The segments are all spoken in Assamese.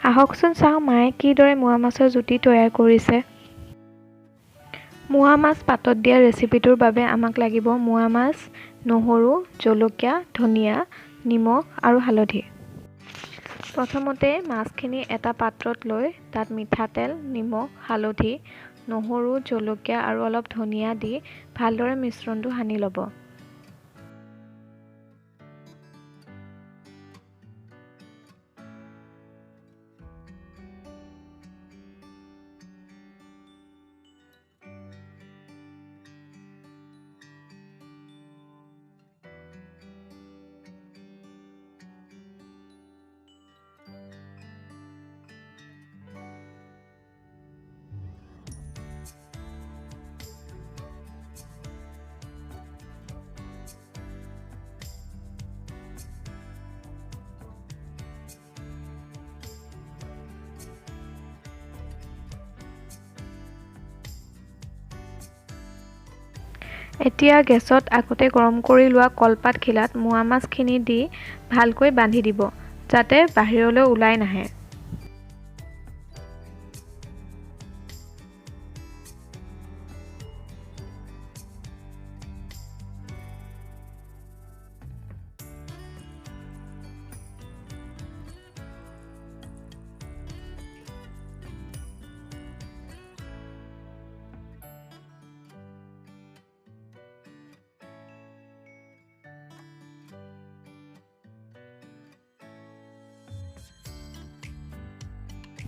আহকচোন চাওঁ মায়ে কিদৰে মোৱা মাছৰ জুতি তৈয়াৰ কৰিছে। মোৱা মাছ পাতত দিয়া ৰেচিপিটোৰ বাবে আমাক লাগিব মোৱা মাছ, নহৰু, জলকীয়া, ধনিয়া, নিমখ আৰু হালধি। প্ৰথমতে মাছখিনি এটা পাত্ৰত লৈ তাত মিঠাতেল, নিমখ, হালধি, নহৰু, জলকীয়া আৰু অলপ ধনিয়া দি ভালদৰে মিশ্ৰণটো সানি ল'ব। এতিয়া গেছত আগতে গৰম কৰি লোৱা কলপাত খিলাত মোৱা মাছখিনি দি ভালকৈ বান্ধি দিব, যাতে বাহিৰলৈ ওলাই নাহে।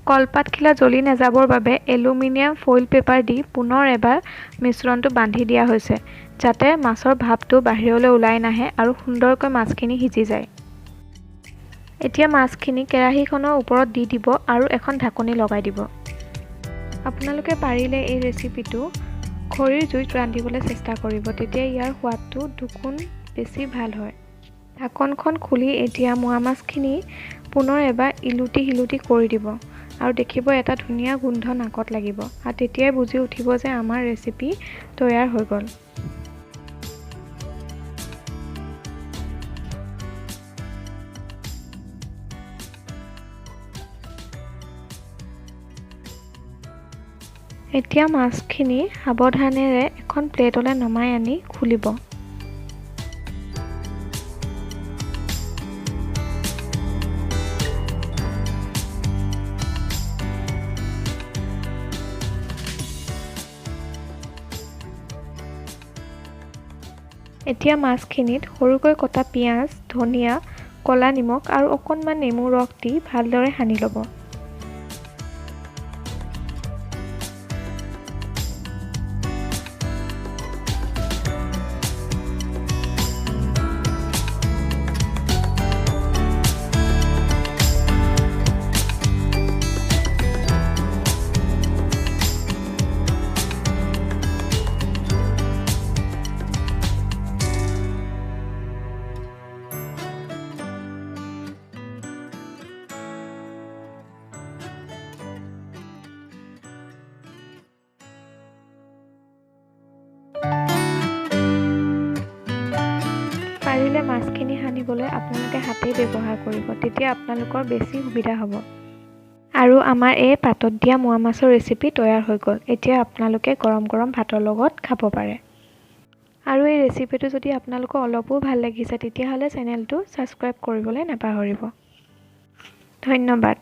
কলপাতখিলা জ্বলি নাযাবৰ বাবে এলুমিনিয়াম ফইল পেপাৰ দি পুনৰ এবাৰ মিশ্ৰণটো বান্ধি দিয়া হৈছে, যাতে মাছৰ ভাপটো বাহিৰলৈ ওলাই নাহে আৰু সুন্দৰকৈ মাছখিনি সিজি যায়। এতিয়া মাছখিনি কেৰাহীখনৰ ওপৰত দি দিব আৰু এখন ঢাকনি লগাই দিব। আপোনালোকে পাৰিলে এই ৰেচিপিটো খৰিৰ জুইত ৰান্ধিবলৈ চেষ্টা কৰিব, তেতিয়া ইয়াৰ সোৱাদটো দুগুণ বেছি ভাল হয়। ঢাকনখন খুলি এতিয়া মোৱা মাছখিনি পুনৰ এবাৰ ইলুটি সিলুটি কৰি দিব আৰু দেখিব এটা ধুনীয়া গোন্ধ নাকত লাগিব আৰু তেতিয়াই বুজি উঠিব যে আমাৰ ৰেচিপি তৈয়াৰ হৈ গ'ল। এতিয়া মাছখিনি সাৱধানেৰে এখন প্লেটলৈ নমাই আনি খুলিব। এতিয়া মাছখিনিত সৰুকৈ কটা পিঁয়াজ, ধনিয়া, ক'লা নিমখ আৰু অকণমান নেমু ৰস দি ভালদৰে সানি ল'ব। পাৰিলে মাছখিনি সানিবলৈ আপোনালোকে হাতেই ব্যৱহাৰ কৰিব, তেতিয়া আপোনালোকৰ বেছি সুবিধা হ'ব। আৰু আমাৰ এই পাতত দিয়া মোৱা মাছৰ ৰেচিপি তৈয়াৰ হৈ গ'ল। এতিয়া আপোনালোকে গৰম গৰম ভাতৰ লগত খাব পাৰে। আৰু এই ৰেচিপিটো যদি আপোনালোকৰ অলপো ভাল লাগিছে, তেতিয়াহ'লে চেনেলটো ছাবস্ক্ৰাইব কৰিবলৈ নাপাহৰিব। ধন্যবাদ।